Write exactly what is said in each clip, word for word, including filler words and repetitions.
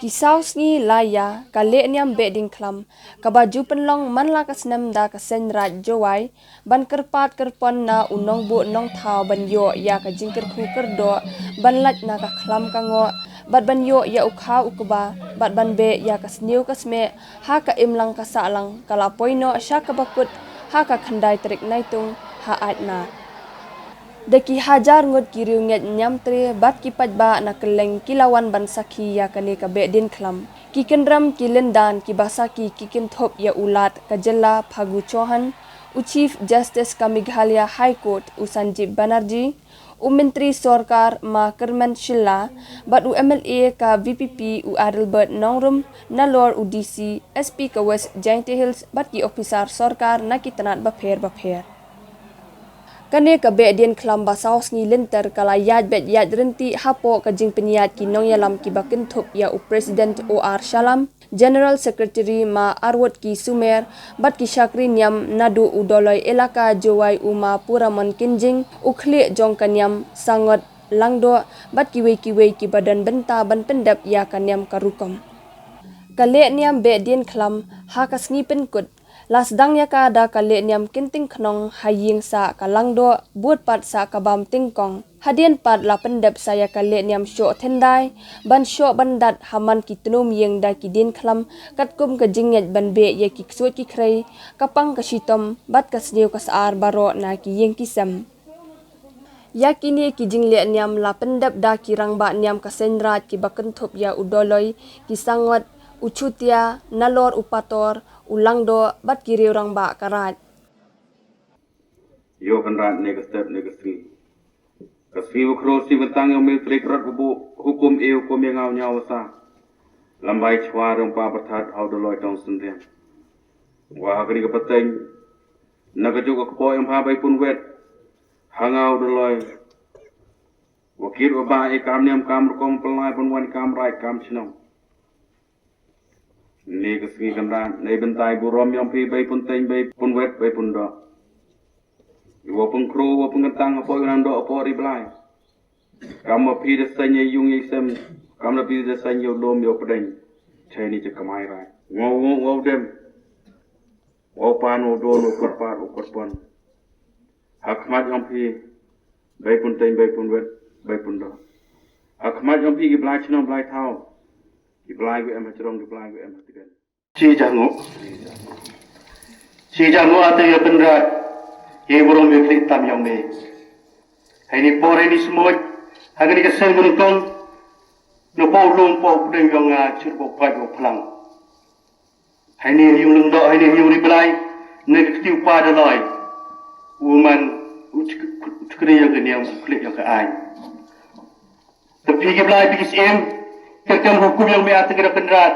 Saw sngi lai ïa ka lehniam Behdieñkhlam, kaba ju pynlong man la ka snem da ka Seiñ Raij Jowai, ban kyrpad kyrpon na u nongbuh nongthaw ban ïoh ïa ka jingkyrkhu kyrdoh, ban lait na ka khlam ka ngoh, bad ban ïoh ïa u khaw u kba, bad ban beh ïa ka sniew ka smeh, ha ka imlang ka sahlang, ka la poi noh sha kaba kut, ha ka khyndai tarik Naitung, ha Aitnar. Da ki hajar ngut ki riewngeit niamtre, bad ki paidbah na kylleng ki la wan ban sakhi ïa kane ka Behdieñkhlam. Ki kynrem ki lyndan kiba sakhi ki kynthup ïa u Lat ka jylla Phagu Chauhan, u Chief Justice ka Meghalaya High Court u Sanjeev Banerjee, u Myntri Sorkar ma Kyrmen Shylla, bad u M L A ka V P P u Adelbert Nongrum, nalor u D C, S P ka West Jaintia Hills, bad ki ophisar sorkar na ki tnat bapher bapher. Kane ka Behdieñkhlam ba saw sngi lynter ka la ïaid beit ïaid ryntih hapoh ka jingpynïaid ki nongïalam kiba kynthup ïa u President O R Shallam, General Secretary ma Arwut K Sumer, bad ki shakri niam naduh u Dolloi Elaka Jowai u ma Puramon Kynjing, u khlieh jong ka niam Sangot Langdoh, bad kiwei kiwei kiba don bynta ban pyndep ïa ka niam ka rukom. Ka lehniam Behdieñkhlam ha ka sngi pynkut, la sdang ïa ka da ka lehniam Kynting Khnong ha ïing sah ka Langdoh, bud pat sah ka bam Tyngkong. Hadien pat la pyndep sa ïa ka lehniam Shoh Thyndai, ban shoh ban dat ha man ki tnum ïing da ki dienkhlam, katkum ka jingngeit ban beh ïa ki ksuid ki khrei, ka pang ka shitom, bad ka sniew ka sar baroh na ki ïing ki sem. Ïa kine ki jinglehniam la pyndep da ki rangbah niam ka Seiñ Raij kiba kynthup ïa u Dolloi, ki Sangot, u Chutia, nalor u Pator, u Langdoh, bad ki riew rangbah ka Raij. Ïoh Kynrad ne ka step ne ka sngi. Ka sngi ba khroo sngi ba tang ïong me u trei krot ba buh hukum e hukum ïa nga u Ñiaw Sa. Lambai chwa rong pa Pyrthat ha u Dolloi Tong Synriang. Wa ha kani ka pateng. Na ka juk ka kpoh ïong pha Baipun Wet. Ha nga u Dolloi. Wa kit wa ba e kam niam kam rukom pynlai pynwan kam raij kam chnong. Ni ka sngi Kynrad, nei bynta i burom ïong phi Baipunteng, Baipunwet, Baipundoh. I wa pynkhroo, wa pynkyntang, hapoh i nang doh, hapoh ri Blai. Kam wa phi da seiñ ïa yung ïa sem, kam da phi da seiñ ïa u lum ïa u pdeng. Chai ni cha kamai rai. Ngau ngau ngau dem. Wa u pan, wa u don, wa u kyrpad, wa u kyrpon. Ha khmat ïong phi, Baipunteng, Baipunwet, Baipundoh. Ha khmat ïong phi ki blai chnong, blai thaw. Ki blai gu em ha jrong, ki blai gu em ha tgen. Chi jang ngu. Chi jang ngu ate ïa Kynrad. Ïa burom ïa khlieh tam ïong me. Hai ni por hai ni smoit. Ha kani ka seng bun kong. No po lum po pdeng ïong nga chir po pait po phlang. Hai ni yung lung doh, hai ni yung ri Blai. Ne ka kti u pa Dolloi. U man u chik-, u chikri ïong ka niam, u khlieh ïong ka aiñ. Te phi ki Blai phi ki Syiem, kyrkieh hukum ïong me ate ki Doh Kynrad,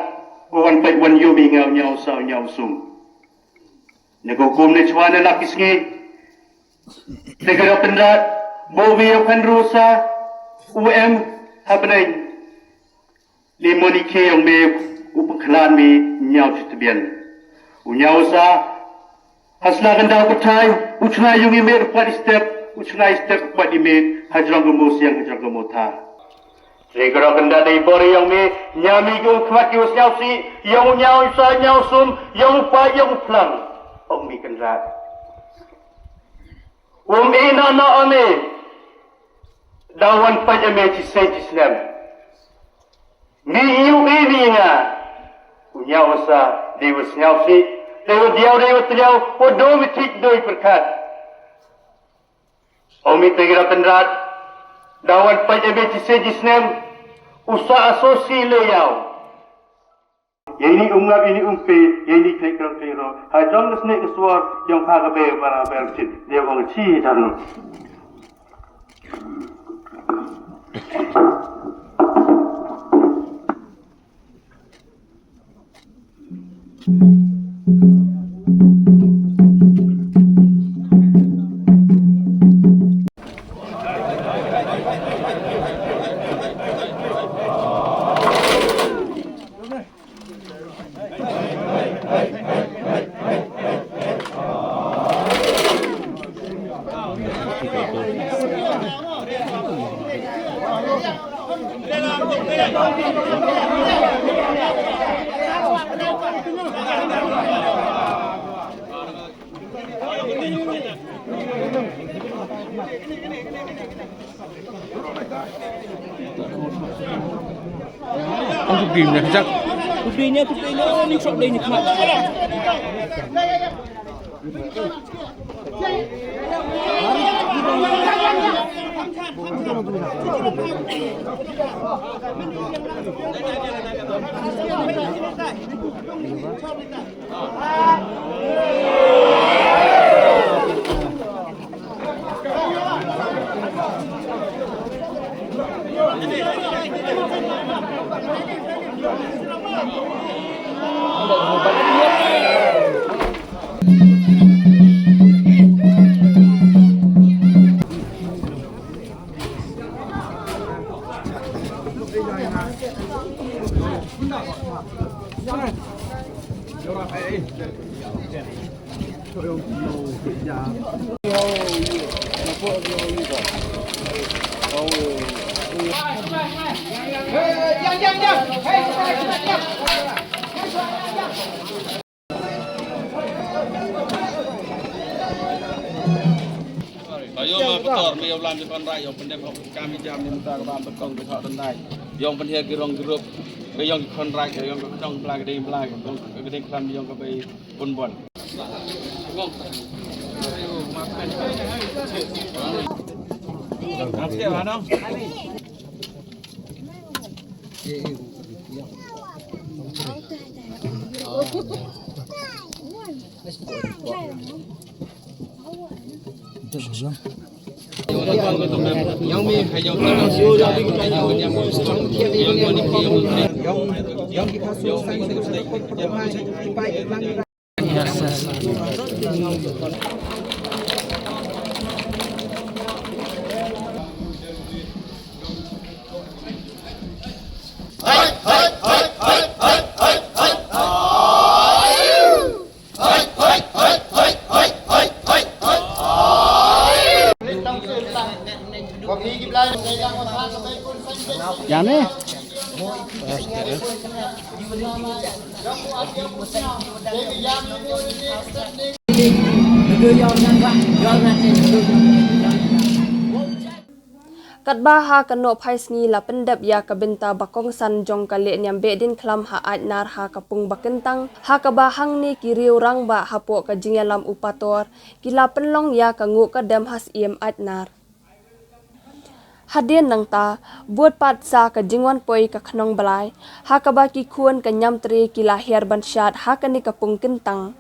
ba wan peit wan ïoh me ïa nga u Ñiaw Sa u Ñiaw Sum. Ne ka hukum ne chwa ne lak ki sngi. Te ki Doh Kynrad, ba u me ïa u Khan Rosa, u em, ha bneng. Ni mo ni ki ïong me, u pynkhlad me, Ñiaw Chitbian. U Ñiaw Sa, Ha sla kynda u pyrthai, u chngaiñ ïong i miet u pat i step, u chngaiñ i step u pat i miet, ha jrong ka mawsiang, ha jrong ka mawtha. Te ka rok kynda dei bor ïong mi, ñiaw mi ki um khmat ki wa sñiawsih, ïong u Ñiaw Sa Ñiaw Sum, ïong u pait ïong u phlang. Ong mi Kynrad. Um i na na ong mi. Da wan pait ïa me chi sien chi snem. Mi ïu i mi nga. U Ñiaw Sa, dei wa sñiawsih, dei wa diaw, dei wa tliaw, wa doi mi thik, doi pyrkhat. Ong mi te ki Doh Kynrad, da wan pait ïa me chi sien chi snem, u sa asosi le ïaw. Ïa ini um ngap, ïa ini um pe, ïa ini khlei krong khlei rong. Ha jrong ka snieh ka suor, jong pha ka be, bara ber chin, dei wa chi jan. Ba ïoh ma pator, ma ïoh lam ïoh pynrai, ïoh pyndep hok kam ïa jam ni mynta ka ba pynkhong ka thok dendai. Ïoh pynhiar ki rong ki rup, ka ïoh ki khon rai, ka ïoh ka khnong bla ka dei bla, ka dei khlam ïoh ka bei pun bon. Katba ha ka nohphaisngi la pyndep ïa ka bynta ba kongsan jong ka lehniam Behdeiñkhlam ha Aitnar ha ka pung ba kyntang, ha kaba hangne ki riew rangbah hapoh ka jingïalam u pator ki la pynlong ïa ka nguh ka dem ha Syiem Aitnar. Hadien nangta, bud pat sa ka jingwan poi ka khnong Blai, ha kaba ki khun ka Niamtre ki la hiar ban shad ha kane ka pung kyntang.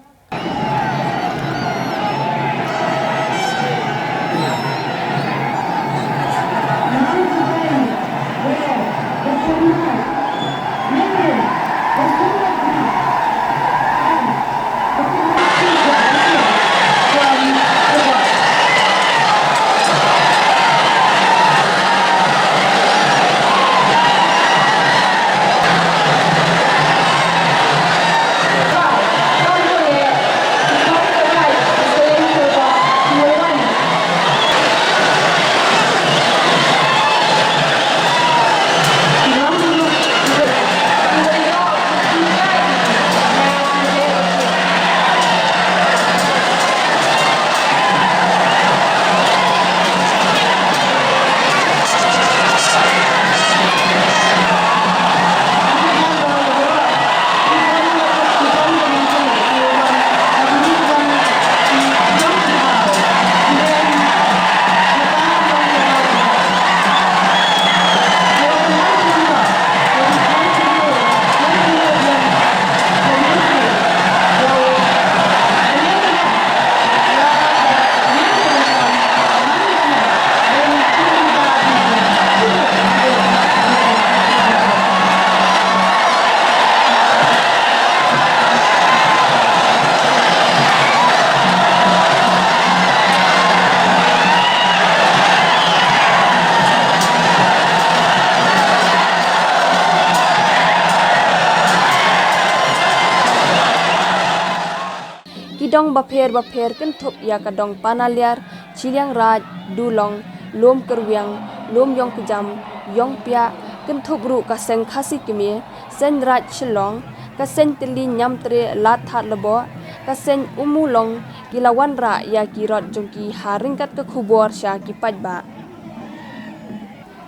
Ki dong bapher bapher kynthup ïa ka dong Panaliar, Chilliangraij, Dulong, Lum Kyrwiang, Lum Ïongkjam, Ïongpiah, kynthup ruh ka seng Khasi Kmie, seng Raid Shillong, ka seng Tylli Niamtre Lad Thadlaboh, ka seng Ummulong, ki la wanrah ïa ki rot jong ki ha ryngkat ka khubor sha ki paidbah.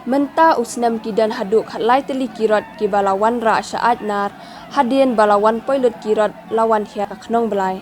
Mynta u snem ki don haduh khatlai tylli ki rot kiba la wanrah sha Aitnar, hadien ba la wan poi lut ki rot la wan hiar ka Khnong Blai.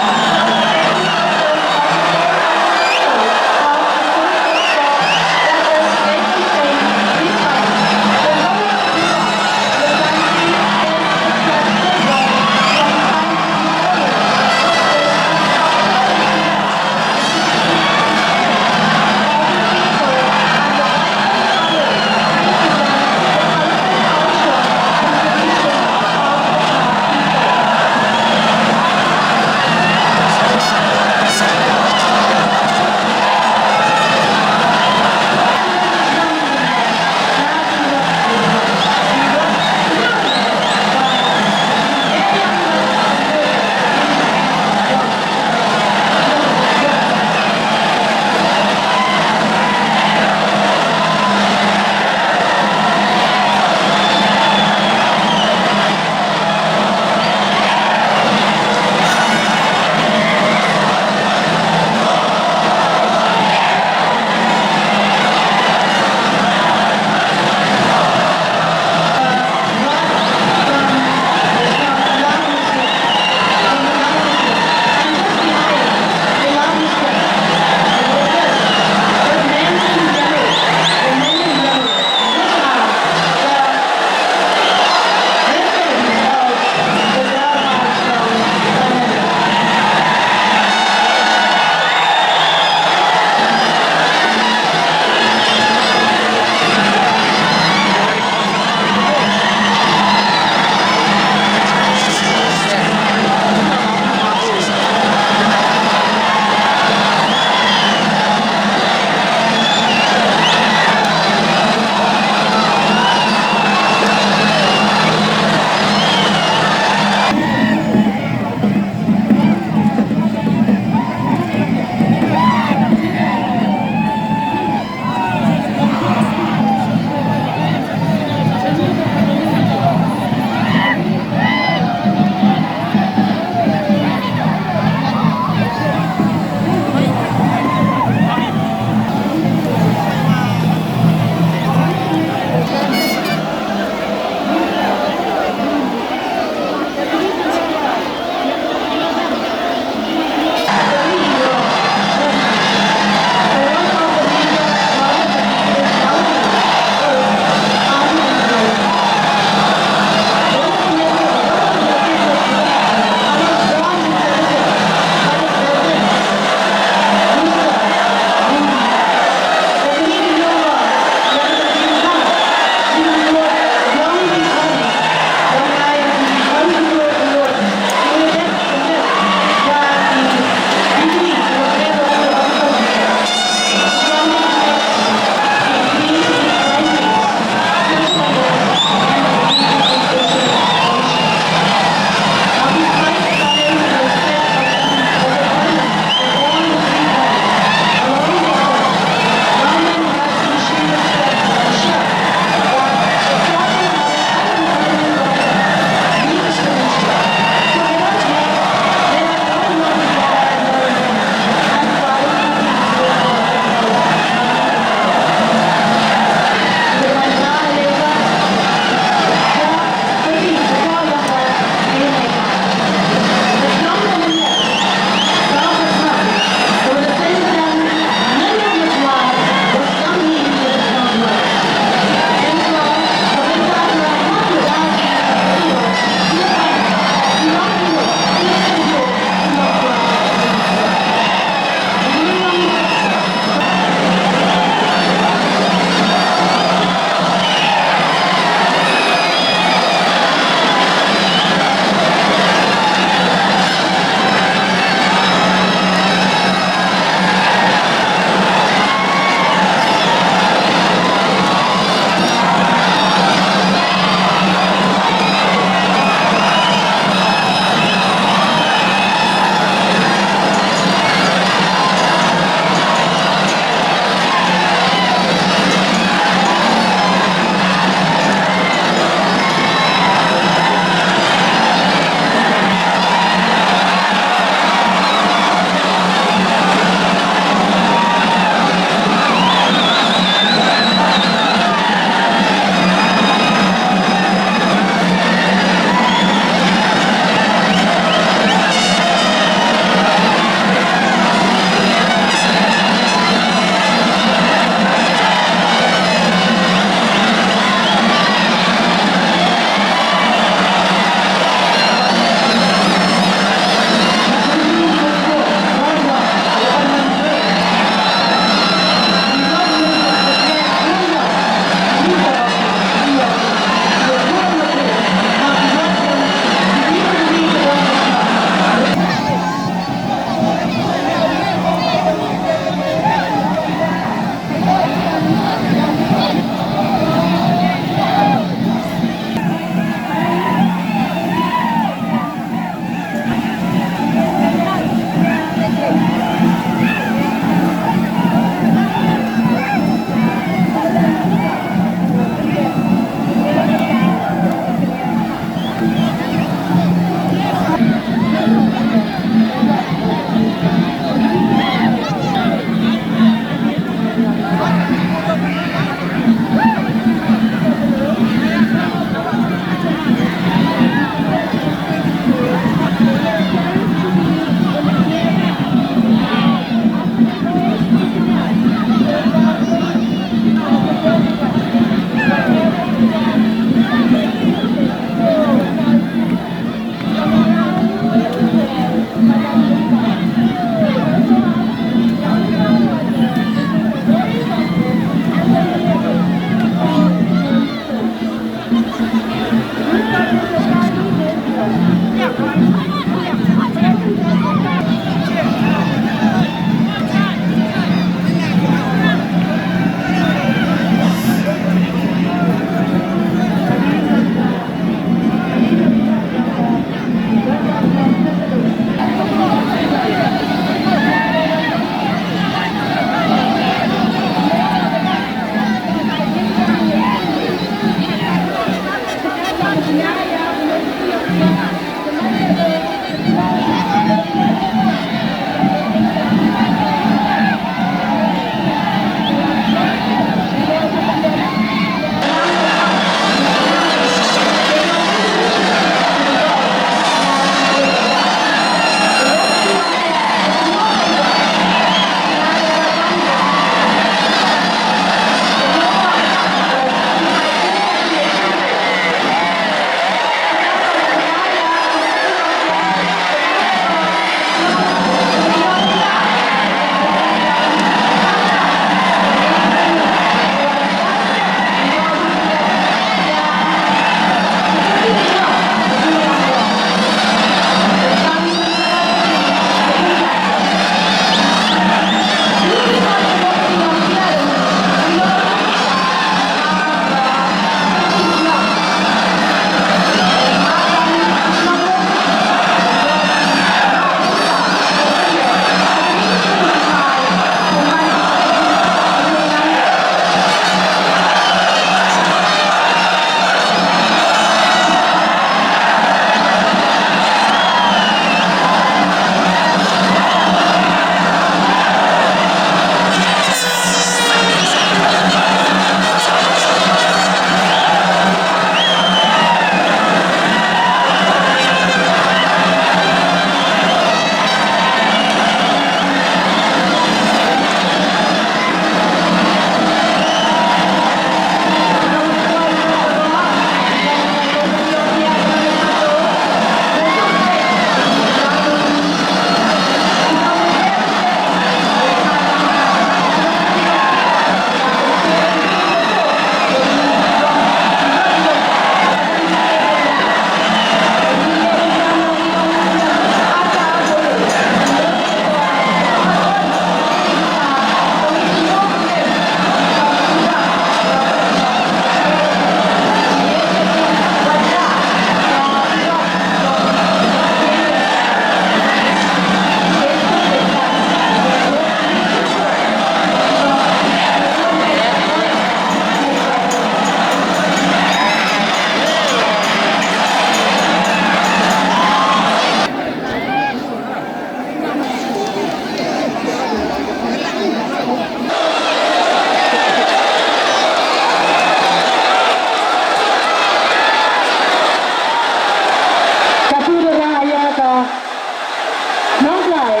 Nongblai,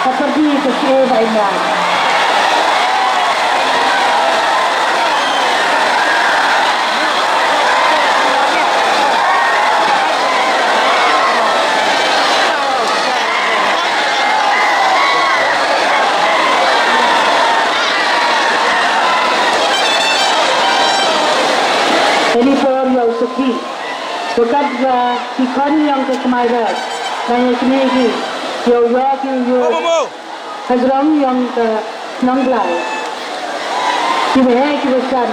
ka pyrdi ka shyieng ba ïa. Kane por ïa u Suki. Ka kat ba ki khon ïong ka Khmer Raij. Nang ïa kine ki ïoh ïoh ki ïoh. Hajrong ïong ka Nongblai. Kiba heh kiba san.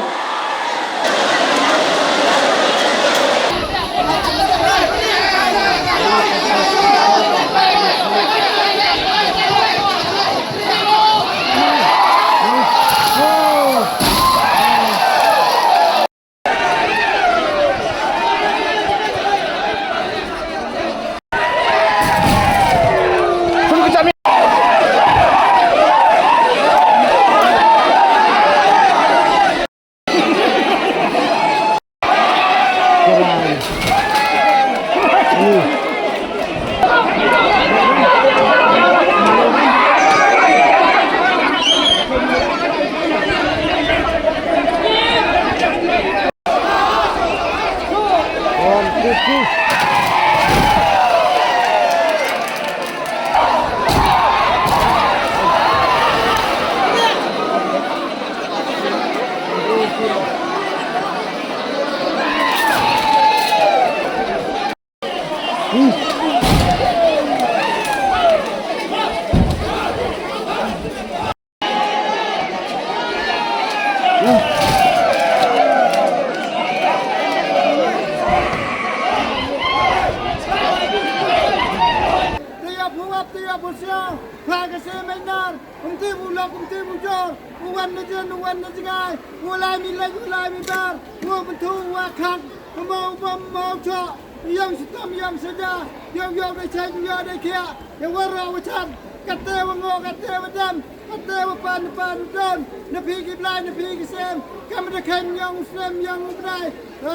Te ïa phu ap, te ïa phu siaw, pha ka se mei nar, um tip u lok, um tip u jor, u wan na jin, u wan na jngai, u lai mi leit, u lai mi bar, u byntu, u wa khang, u mo, u bom, u mo, u choh, u yong shitom, u yong shaja, u yong, u yong dei chai, u yong dei khiah, ïa wa roh wa cham, kate wa ngo, kate wa dem, kate wa pan, pan u don, na phi ki blai, na phi ki sem, kam da khein yong u snem, yong u bnai. Ah!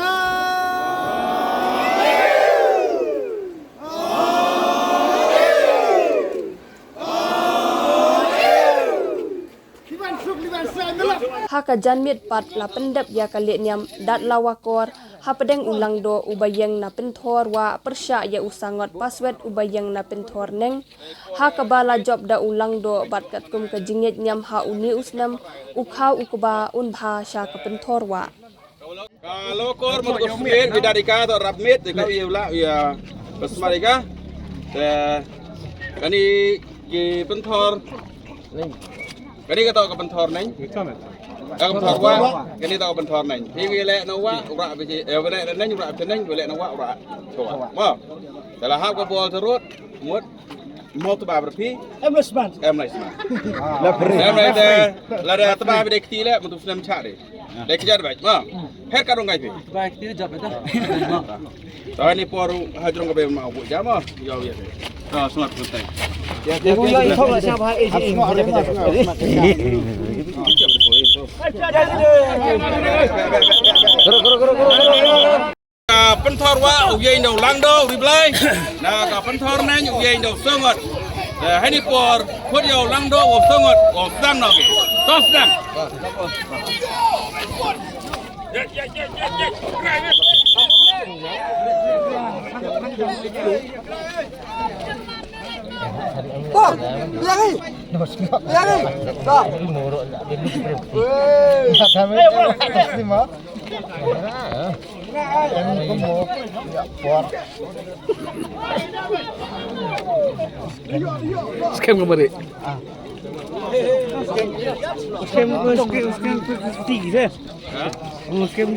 Ha ka janmiet pat la pyndep ïa ka lehniam Datlawa Kor hapdeng u Langdoh uba ïeng na Pynthor Wah pyrshah ïa u Sangot Paswet uba ïeng na Pynthor Neng, ha kaba la jop da u Langdoh bad katkum ka jingngeit niam ha une u snem, u khaw u kba un bha sha ka Pynthor Wah. Ka lokor mut ko smiet, bida dika to rap miet, dika ïa u la ïa. Pesmar dika. Te kani ki Pynthor. Kani ka to ka Pynthor Neng. Ka Pynthor Wah, kani to ka Pynthor Neng. Hi wi le no wa, ura bi ji, eh, wi le neng, ura bi neng, wi le no wa, ura. To wa. Mo. Te la hap ka bol terut, mut. Mo to ba berpi. Em Lesman. Em Lesman. La pre. Em le de, la de taba bi de kti le, mut snem chari. Dei kjat bai, ma. Her ka dong kai phi. Bai kti jap bai ta. Tani por hajrong ka bai ma bu jama. Yo, yo. Ah, sangat penting. Ya, ya, ya. Guru ya, info lah siapa? Eh, eh, eh. Guru, guru, guru, guru. Ka Pynthor Wah u ïeng da u Langdoh u Riblai. Na ka Pynthor Neng u ïeng da u Songot. Da hani por khot ïa u Langdoh u Songot u sdang noh ki. To sdang. Scam kembali. Scam, scam, scam, scam, scam.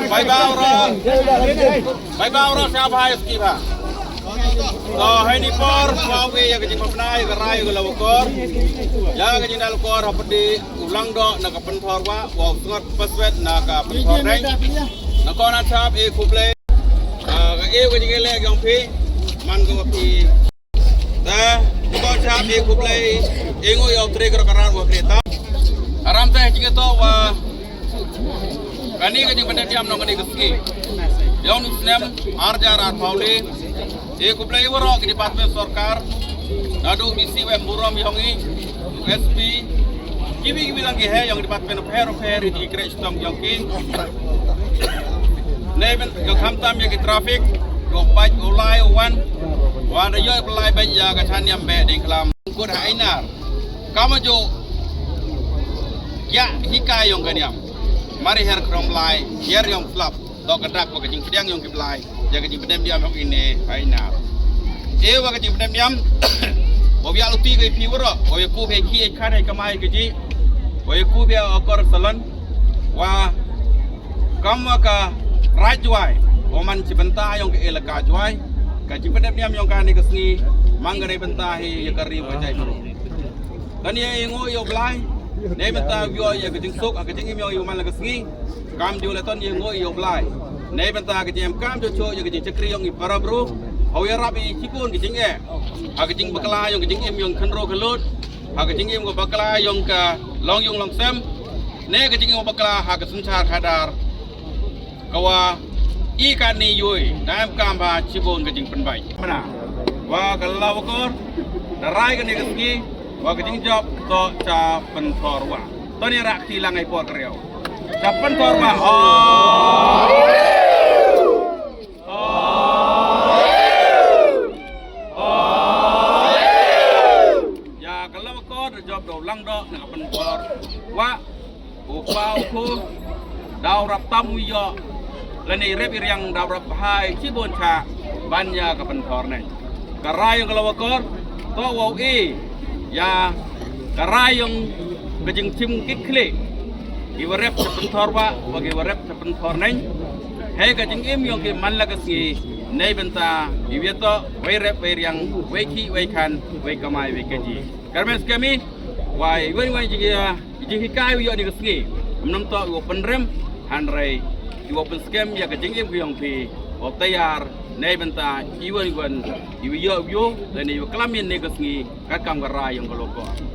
Bye bye, bro. Bye bye, bro. Siap hai ski ba. To, ha kane ka por, wa wi ïa ka jingmapnai, ïa ka rai, ïa ka la wakor. Ïa ka jingdal kor, hapdeng u Langdoh na ka Pynthorwah, wa u Sngot Paswet na ka Pynthorneng. Na kona chap, e khublei. Ah, ka e ka jingïaleh jong phi, man ka wa phi. Te, to chap, e khublei, e nguh ïa u Trai Kynrad wa Kynrad. Aram te, jingïatoh wa, kane ka jingpyndep niam nong kane ka sngi. Ïa u snem, ar hajar arphew le, e khublei waroh ki department sorkar, naduh D C wem burom ïong i, S P, kiwi kiwi lang ki heh ïong department of Health, of Health, ïa ki kreh shitom ïong ki. Nei ban ïa khamtam ïa ki traffic, ïa u bike u lai u wan, wan da ïoh u lai bike ïa ka chan niam beh ding klam. Kut ha Ainar. Kama jo ïa hikai ïong ka niam. Mari her krom lai, her ïong slap. To ka dak wa ka jingpdiang ïong ki blai. Ïa ka jingpdiang diam ïong ine ha Ainar. E wa ka jingpdiang diam. Wa ïa luti ka phi waroh. Wa ïa ku phi ki e kane kamai ka ji. Wa ïa ku phi akor salon. Wa kam wa ka Raid Jwai. Wa man chi bynta ïong ka elaka Jwai. Ka jingpdiang diam ïong kane ka sngi. Mang ka dei bynta hi ïa ka ri wa jai bro. Kan ïa nguh ïa u Blai. Nei mynta ïa ka jingsuk, ka jingim ïa u man la ka sngi. Kam ju la ton ïa nguh ïa u Blai. Nei mynta ka jingim kam ju chu ïa ka jingchakri ïong i para bru. Hau ïarap i chibun ka jingeh. Ha ka jingbakla ïong ka jingim ïong khynroo khyllood. Ha ka jingim ka bakla ïong ka long ïong long sem. Nei ka jingim bakla ha ka synshar khadar. Ka wa i ka ni yui, na em kam ba chibun ka jingpynbai. Mana? Wa ka la wa kor, da rai ka ni ka sngi, wa ka jingjop to cha Pynthorwah. To ni rak ti lang ai por ka riau. Cha Pynthorwah. Oh. Oh. Oh. Ya ka la wa kor, da jop do lang do, na ka Pynthorwah. U pa u khu, daw rap tam u ïoh, lane rep i riang daw rap hai, chibun cha, ban ïa ka Pynthorneng. Ka rai ïong ka la wa kor, to wa u e, ïa, ka rai ïong ka jingchim kit khlieh. Ki wa rep sha pynthor wah, wa ki wa rep sha pynthor neng. Hei ka jingim yong ki man la ka sngi, nei bynta, i wa toh, wei rep, wei riang, wei ki, wei khan, wei kamai, wei kaji. Kyrmen skhem i, wa i wa i wa i jinghikai u yoh ni ka sngi. Mnam toh i wa pynrem, hynrei, i wa pynskem ya ka jingim ki yong phi, wa tayar, nei bynta, i wa i wa, i wa yoh u yoh, dan i wa klam yin ni ka sngi, kat kam ka rai yong ka loko.